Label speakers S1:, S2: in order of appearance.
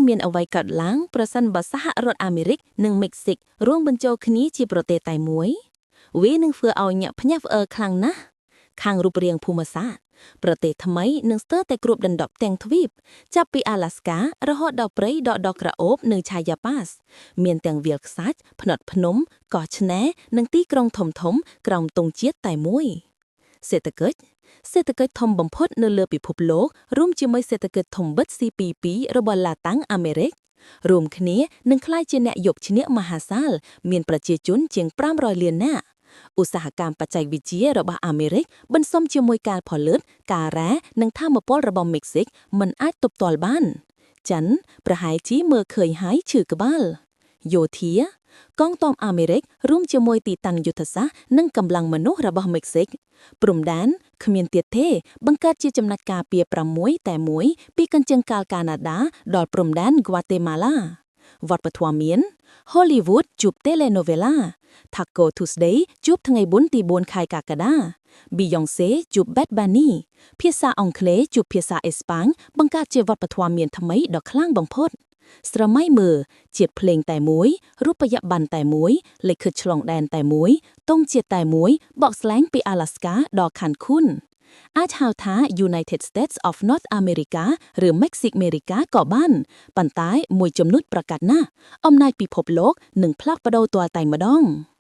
S1: មានអ្វីកើតឡើងប្រសិនបើសហរដ្ឋអាមេរិកនិងមិចស៊ិករួមបញ្ចូលគ្នាជាប្រទេសតែមួយវានឹងធ្វើឲ្យអ្នកភ្ញាក់ផ្អើលខ្លាំងណាស់ខាងរូបរាងភូមិសាស្ត្រប្រទេសថ្មីនឹងស្ទើរតែគ្របដណ្ដប់ទាំងទ្វីបចាប់ពីអាឡាស្ការហូតដល់ព្រៃដកដល់ក្រអូបនៅឆាយ៉ាប៉ាសមានទាំងវាលខ្សាច់ភ្នត់ភ្នំកោះឆ្នេរនិងទីក្រុងធំៗក្រោមទង់ជាតិតែមួយសេដ្ឋកិច្ចសេដ្ឋកិច្ចធំបំផុតនៅលើពិភពលោករួមជាមួយសេដ្ឋកិច្ចធំបិទ CPP របស់ឡាតាំងអាមេរិករួមគ្នានឹងក្លាយជាអ្នកយកឈ្នះមហាសាល មានប្រជាជនជាង500លាននាក់ឧស្សាហកម្មបច្ចេកវិទ្យារបស់អាមេរិកបន្សុំជាមួយការផលិត ការរ៉ែនិងធម្មពលរបស់មិចស៊ិកមិនអាចទប់ទល់បាន ចិនប្រហែលជាមើលឃើញហើយឈឺក្បាលយោធាកងទ័ពអាមេរិករួមជាមួយទីតាំងយុទ្ធសាស្ត្រនិងកម្លាំងមនុស្សរបស់មិចស៊ិកព្រំដែនគ្មានទៀតទេបង្កើតជាចំណាត់ការពារ6តែមួយពីកញ្ចឹងកាល់កាណាដាដល់ព្រំដែនហ្គាតេម៉ាឡាវប្បធម៌មាន Hollywood ជួប Telenovela Taco Tuesday ជួបថ្ងៃបុណ្យទី4ខែកក្កដា Beyoncé ជួប Bad Bunny ភាសាអង់គ្លេសជួបភាសាអេស្ប៉ាញបង្កើតជាវប្បធម៌មានថ្មីដ៏ខ្លាំងបំផុតស្រមៃមើលជាតិភ្លេងតែមួយរូបិយប័ណ្ណតែមួយលិខិតឆ្លងដែនតែមួយទង់ជាតិតែមួយបកស្លែងពីអាឡាស្កាដល់ខាន់ខុនអាចហៅថា United States of North America ឬ Mexic America ក៏បានប៉ុន្តែមួយចំណុចប្រកាសណាស់អំណាចពិភពលោកនឹងផ្លាស់ប្ដូរទាល់តែម្ដង។